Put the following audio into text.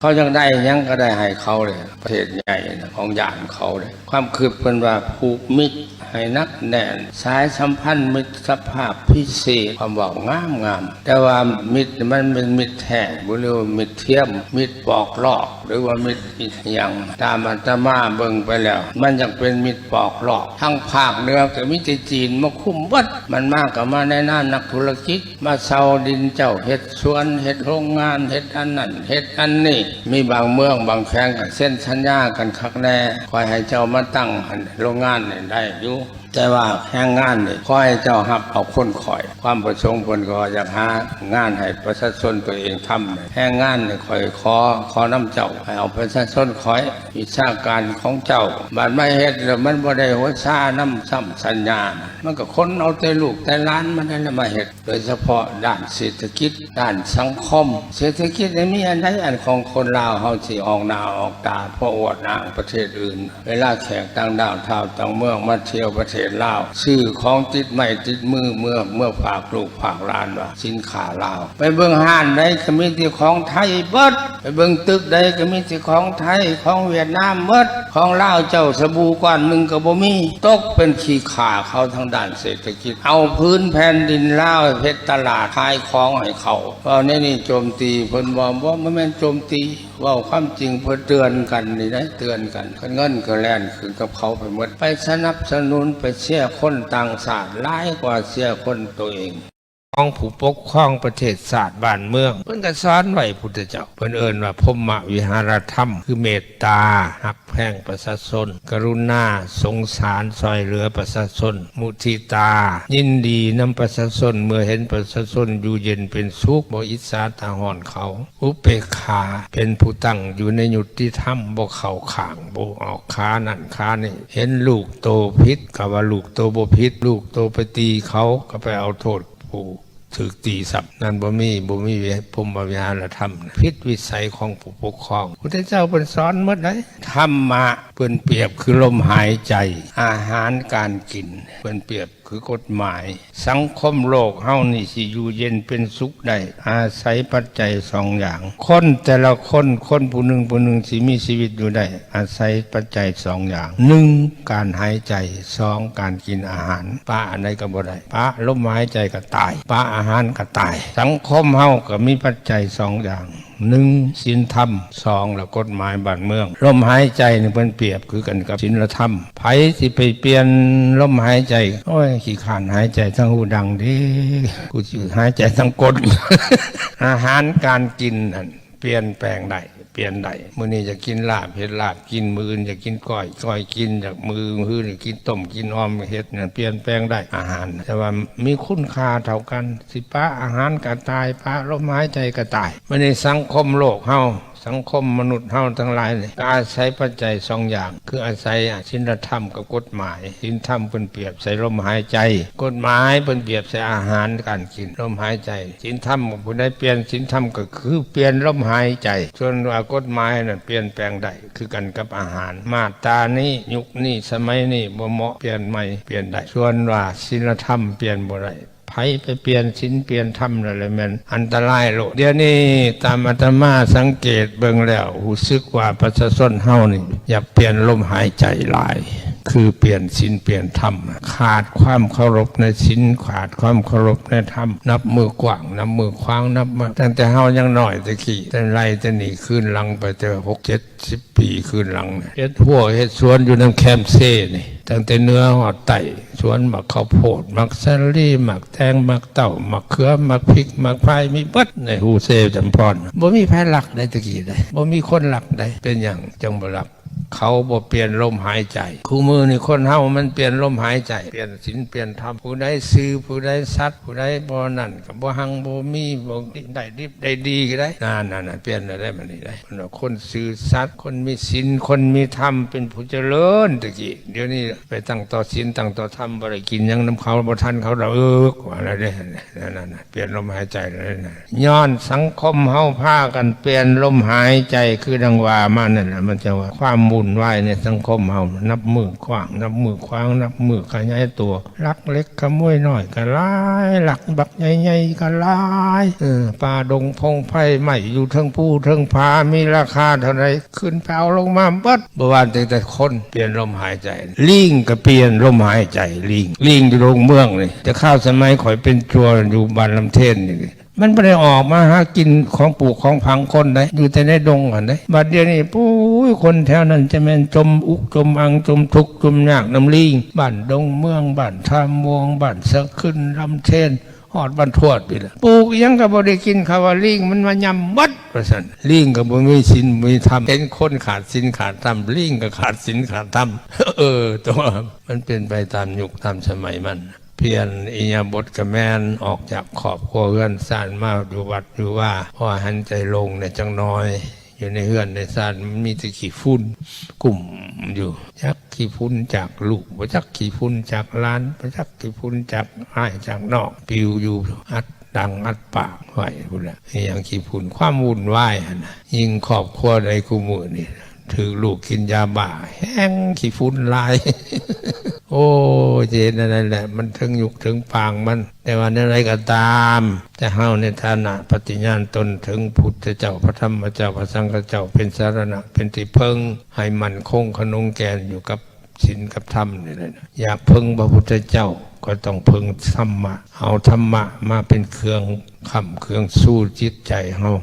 ເຂົາຢາກໄດ້ຫຍັງກໍໄດ້ໃຫ້ເຂົາເລີຍ ປະເທດໃຫຍ່ນະ ຂອງຢ້ານເຂົາເລີຍ. ຄວາມຄິດເພິ່ນວ່າ ຜູກມິດໃຫ້ໜັກແໜ້ນ ສາຍສຳພັນມິດສະພາບພິເສດ ຄວາມເວົ້າງາມໆ ແຕ່ວ່າມິດມັນເປັນມິດແທ້ບໍ່ ຫຼືວ່າມິດທຽມ ມິດປອກລອກ ຫຼືວ່າມິດອີ່ຫຍັງ? ຕາມອາດຕະມາເບິ່ງໄປແລ້ວ ມັນຢາກເປັນມິດປອກລອກ. ທາງພາກເໜືອກໍມີແຕ່ຈີນມາຄຸມເບິດ ມັນມາກໍມາໃນນາມນັກທຸລະກິດ ມາເຊົ່າດິນເຈົ້າ ເຮັດສວນ ເຮັດໂຮງງານ ເຮັດອັນນັ້ນ ເຮັດອັນນີ້. ມີບາງເມືອງບາງແຂວງກໍເຊັນສັນຍາກັນຄັກແນ່ ຂ້ອຍໃຫ້ເຈົ້າມາຕັ້ງຫັ້ນ ໂຮງງານນີ້ໄດ້ຢູ່ ແຕ່ວ່າແຮງງານນີ້ ຂໍໃຫ້ເຈົ້າຮັບເອົາຄົນຂ້ອຍ. ຄວາມປະສົງເພິ່ນກໍຢາກຫາງານໃຫ້ປະຊາຊົນຕົວເອງທຳ. ແຮງງານນີ້ຂ້ອຍຂໍ ຂໍນຳເຈົ້າ ໃຫ້ເອົາປະຊາຊົນຂ້ອຍ ວິຊາການຂອງເຈົ້າ. ບາດມາເຮັດແລ້ວມັນບໍ່ໄດ້ຫົວຊານຳຊ້ຳສັນຍາ ມັນກໍຂົນເອົາແຕ່ລູກແຕ່ຫຼານມັນນັ້ນແຫຼະມາເຮັດ. ໂດຍສະເພາະດ້ານເສດຖະກິດ ດ້ານສັງຄົມ. ເສດຖະກິດນີ້ມີອັນໃດອັນຂອງຄົນລາວເຮົາຊິອອກໜ້າອອກຕາ ເພາະອວດອ້າງປະເທດອື່ນ. ເວລາແຂກຕ່າງດ້າວທ້າວຕ່າງເມືອງມາທ່ຽວປະເທດລາວ ຊື້ຂອງຕິດໄມ້ຕິດມືເມືອ ເມືອຝາກລູກຝາກຫຼານວ່າສິນຄ້າລາວ. ໄປເບິ່ງຮ້ານໃດກໍມີແຕ່ຂອງໄທເບິດ ໄປເບິ່ງຕຶກໃດກໍມີແຕ່ຂອງໄທ ຂອງຫວຽດນາມເບິດ. ຂອງລາວເຈົ້າສະບູກ້ອນໜຶ່ງກໍບໍ່ມີ ຕົກເປັນຂີ້ຂ້າເຂົາທາງດ້ານເສດຖະກິດ. ເອົາພື້ນແຜ່ນດິນລາວເຮັດຕະຫຼາດຂາຍຂອງໃຫ້ເຂົາ. ເວົ້າແນວນີ້ໂຈມຕີເພິ່ນບໍ່? ບໍ່ ບໍ່ແມ່ນໂຈມຕີ ເວົ້າຄວາມຈິງ ເພື່ອເຕືອນກັນນີ້ໄດ໋ ເຕືອນກັນ. ຄັນເງິນກໍແລ່ນຂຶ້ນກັບເຂົາໄປໝົດ ໄປສະໜັບສະໜູນ ໄປເຊຍຄົນຕ່າງຊາດຫຼາຍກວ່າເຊຍຄົນໂຕເອງ. ຂອງຜູ້ປົກຄອງປະເທດຊາດບ້ານເມືອງ ເພິ່ນກໍສອນໄວ້ພຸດທະເຈົ້າ ເພິ່ນເອີ້ນວ່າ ພົມມະວິຫາລະທຳ ຄືເມດຕາ ຮັກແພງປະຊາຊົນ, ກະລຸນາ ສົງສານຊ່ອຍເຫຼືອປະຊາຊົນ, ມຸທິຕາ ຍິນດີນຳປະຊາຊົນ ເມື່ອເຫັນປະຊາຊົນຢູ່ເຢັນເປັນສຸກ ບໍ່ອິດສາຕາຮ້ອນເຂົາ, ອຸເປກຂາ ເປັນຜູ້ຕັ້ງຢູ່ໃນຍຸຕິທຳ ບໍ່ເຂົ້າຂ້າງ ບໍ່ອອກຂານັ້ນຂານີ້, ເຫັນລູກໂຕຜິດກໍວ່າລູກໂຕບໍ່ຜິດ, ລູກໂຕໄປຕີເຂົາກໍໄປເອົາໂທດ ຜູ້ຖືກຕີຊ້ຳ. ນັ້ນບໍ່ມີ ບໍ່ມີພົມມະວິຫາລະທຳ ຜິດວິໄສຂອງຜູ້ປົກຄອງ. ພຸດທະເຈົ້າເພິ່ນສອນໝົດໃດ໋. ທຳມະເພິ່ນປຽບຄືລົມຫາຍໃຈ, ອາຫານການກິນ ເພິ່ນປຽບຄືກົດໝາຍ. ສັງຄົມໂລກເຮົານີ້ຊິຢູ່ເຢັນເປັນສຸກໄດ້ ອາໄສປັດໄຈສອງຢ່າງ. ຄົນແຕ່ລະຄົນ ຄົນຜູ້ໜຶ່ງຜູ້ໜຶ່ງຊິມີຊີວິດຢູ່ໄດ້ ອາໄສປັດໄຈສອງຢ່າງ. ໜຶ່ງ ການຫາຍໃຈ, ສອງ ການກິນອາຫານ. ປະອັນໃດກໍບໍ່ໄດ້. ປະລົມຫາຍໃຈກໍຕາຍ, ປະອາຫານກໍຕາຍ. ສັງຄົມເຮົາກໍມີປັດໄຈສອງຢ່າງ, ໜຶ່ງ ສິນທຳ, ສອງ ລະກົດໝາຍບ້ານເມືອງ. ລົມຫາຍໃຈນີ້ເພິ່ນປຽບຄືກັນກັບສິນລະທຳ. ໃຜຊິໄປປ່ຽນລົມຫາຍໃຈ? ໂອ້ຍ ຂີ້ຄ້ານຫາຍໃຈທາງຮູດັງເດ້, ກູຊິຫາຍໃຈທາງກົ້ນ. ອາຫານການກິນນັ້ນ ປ່ຽນແປງໄດ້ ປ່ຽນໄດ້. ມື້ນີ້ຢາກກິນລາບ ເຮັດລາບກິນ, ມື້ອື່ນຢາກກິນກ້ອຍ ກ້ອຍກິນ, ຢາກ ມື້ອື່ນຢາກກິນຕົ້ມ ກິນອ່ອມ ເຮັດນັ້ນ ປ່ຽນແປງໄດ້ອາຫານ, ແຕ່ວ່າມີຄຸນຄ່າເທົ່າກັນ. ຊິປະອາຫານກໍຕາຍ, ປະລົມຫາຍໃຈກໍຕາຍ. ມື້ນີ້ສັງຄົມໂລກເຮົາ ສັງຄົມມະນຸດເຮົາທັງຫຼາຍນີ້ ກໍອາໄສປັດໄຈສອງຢ່າງ ຄືອາໄສສິນລະທຳກັບກົດໝາຍ. ສິນທຳເພິ່ນປຽບໃສ່ລົມຫາຍໃຈ, ກົດໝາຍເພິ່ນປຽບໃສ່ອາຫານການກິນ ລົມຫາຍໃຈ. ສິນທຳ ຜູ້ໃດປ່ຽນສິນທຳກໍຄືປ່ຽນລົມຫາຍໃຈ, ສ່ວນວ່າກົດໝາຍນັ້ນປ່ຽນແປງໄດ້ ຄືກັນກັບອາຫານ. ມາດຕານີ້ ຍຸກນີ້ ສະໄໝນີ້ບໍ່ເໝາະ, ປ່ຽນໃໝ່ ປ່ຽນໄດ້. ສ່ວນວ່າສິນລະທຳປ່ຽນບໍ່ໄດ້. ໃຜໄປປ່ຽນສິນປ່ຽນທຳນັ້ນແຫຼະແມ່ນອັນຕະລາຍໂລດ. ດຽວນີ້ຕາມອາດຕະມາສັງເກດເບິ່ງແລ້ວ ຮູ້ສຶກວ່າປະຊາຊົນເຮົານີ້ຢາກປ່ຽນລົມຫາຍໃຈຫຼາຍ, ຄືປ່ຽນສິນປ່ຽນທຳ, ຂາດຄວາມເຄົາລົບໃນສິນ, ຂາດຄວາມເຄົາລົບໃນທຳ, ນັບມື້ກວ້າງ ນັບມື້ຂວາງ, ນັບມາຕັ້ງແຕ່ເຮົາຍັງນ້ອຍແຕ່ກີ້ ແຕ່ໄລ່ແຕ່ນີ້ຄືນຫຼັງໄປແຕ່ຫົກເຈັດ ສິບປີຄືນຫຼັງນີ້ ເຮັດຮົ້ວເຮັດສວນຢູ່ນຳແຄມເຊນີ້ ຕັ້ງແຕ່ເໜືອຮອດໃຕ້, ສວນໝາກເຂົ້າໂພດ ໝາກສາລີ ໝາກແຕງ ໝາກເຕົ້າ ໝາກເຂືອ ໝາກພິກ ໝາກພາຍ ມີເບິດໃນຮູເຊຈຳພອນ. ບໍ່ມີໃຜລັກໄດ໋ ແຕ່ກີ້ໄດ໋ ບໍ່ມີຄົນລັກໄດ໋. ເປັນຫຍັງຈັ່ງບໍ່ລັກ? ເຂົາບໍ່ປ່ຽນລົມຫາຍໃຈ. ຄູ່ມື້ນີ້ຄົນເຮົາມັນປ່ຽນລົມຫາຍໃຈ, ປ່ຽນສິນປ່ຽນທຳ, ຜູ້ໃດຊື່ ຜູ້ໃດສັດ ຜູ້ໃດບໍ່ນັ້ນກໍບໍ່ຮັ່ງບໍ່ມີ ບໍ່ໄດ້ດິບໄດ້ດີກໍໄດ້. ນັ້ນໆໆ ປ່ຽນແລ້ວໄດ໋ ບັດນີ້ໄດ໋. ເພິ່ນວ່າຄົນຊື່ສັດ ຄົນມີສິນ ຄົນມີທຳ ເປັນຜູ້ຈະເລີນ. ແຕ່ກີ້ ດຽວນີ້ໄປຕັ້ງຕໍ່ສິນຕັ້ງຕໍ່ທຳ ບໍ່ໄດ້ກິນຫຍັງນຳເຂົາ ບໍ່ທັນເຂົາດອກ ວ່າແລ້ວເດ້. ນັ້ນໆໆ ປ່ຽນລົມຫາຍໃຈແລ້ວນະ. ຍ້ອນສັງຄົມເຮົາພາກັນປ່ຽນລົມຫາຍໃຈ ຄືດັ່ງວ່າມານັ້ນແຫຼະ ມັນຈະວ່າຄວາມ ວຸ້ນວາຍໃນສັງຄົມເຮົາ ນັບມື້ກວ້າງ ນັບມື້ຂວາງ ນັບມື້ຂະຫຍາຍຕົວ ລັກເລັກຂະໂມຍນ້ອຍກໍຫຼາຍ ລັກບັກໃຫຍ່ໆກໍຫຼາຍ ເອີ ປ່າດົງພົງໄພໄມ້ຢູ່ເທິງພູເທິງຜາ ມີລາຄາເທົ່າໃດ ຂຶ້ນໄປເອົາລົງມາເບິດ ບໍ່ວ່າແຕ່ຄົນ ປ່ຽນລົມຫາຍໃຈ ລີງກໍປ່ຽນລົມຫາຍໃຈ ລີງ ລີງຢູ່ດົງເມືອງນີ້ ແຕ່ຄາວສະໄໝຂ້ອຍເປັນຈົວຢູ່ບ້ານລຳເທນນີ້ ມັນບໍ່ໄດ້ອອກມາຫາກິນຂອງປູກຂອງຝັງຄົນໃດ ຢູ່ແຕ່ໃນດົງຫັ້ນເດ້ ບັດດຽວນີ້ ໂອ້ຍ ຄົນແຖວນັ້ນຈະແມ່ນຈົມອຸກຈົມອັ່ງ ຈົມທຸກຈົມຍາກນຳລີງ ບ້ານດົງເມືອງ ບ້ານທ່າມ່ວງ ບ້ານສະຂຶ້ນ ລຳເທນ ຮອດບ້ານທວດພີ້ແຫຼະ ປູກອີ່ຫຍັງກໍບໍ່ໄດ້ກິນ ເຂົາວ່າລີງມັນມາຫຍ້ຳໝົດ ວ່າຊັ້ນ ລີງກໍບໍ່ມີສິນມີທຳ ເຫັນຄົນຂາດສິນຂາດທຳ ລີງກໍຂາດສິນຂາດທຳ ເອີ ແຕ່ວ່າມັນເປັນໄປຕາມຍຸກຕາມສະໄໝມັນ. ປ່ຽນອິລິຍາບົດກະແມ່ນ ອອກຈາກຄອບຄົວເຮືອນຊານມາຢູ່ວັດຢູ່ວາ ພໍຫັນໃຈໂລ່ງແດ່ຈັກໜ່ອຍ ຢູ່ໃນເຮືອນໃນຊານມັນມີແຕ່ຂີ້ຝຸ່ນກຸ້ມຢູ່ ຈັກຂີ້ຝຸ່ນຈາກລູກ ບໍ່ຈັກຂີ້ຝຸ່ນຈາກຫຼານ ບໍ່ຈັກຂີ້ຝຸ່ນຈາກອ້າຍຈາກນ້ອງ ປິວຢູ່ອັດດັງອັດປາກໄວ້ພຸ້ນແຫຼະ ອີ່ຫຍັງຂີ້ຝຸ່ນ ຄວາມວຸ້ນວາຍຫັ້ນນະ ຍິ່ງຄອບຄົວໃດຄູ່ມື້ນີ້ ຖືກລູກກິນຢາບ້າ ແຮ່ງຂີ້ຝຸ່ນຫຼາຍ ໂອ້ຍ ຈະເຮັດແນວໃດແຫຼະ ມັນເຖິງຍຸກເຖິງປາງມັນ ແຕ່ວ່າແນວໃດກໍຕາມ ແຕ່ເຮົາໃນຖານະປະຕິຍານຕົນເຖິງພຸດທະເຈົ້າ ພະທຳມະເຈົ້າ ພະສັງຄະເຈົ້າ ເປັນສາລະນະ ເປັນທີ່ເພິ່ງ ໃຫ້ໝັ້ນຄົງຂະໜົງແກ່ນຢູ່ກັບສິນກັບທຳນີ້ແຫຼະ ຢາກເພິ່ງພະພຸດທະເຈົ້າ ກໍຕ້ອງເພິ່ງທຳມະ ເອົາທຳມະມາເປັນເຄື່ອງຄ້ຳເຄື່ອງຊູຈິດໃຈເຮົາ.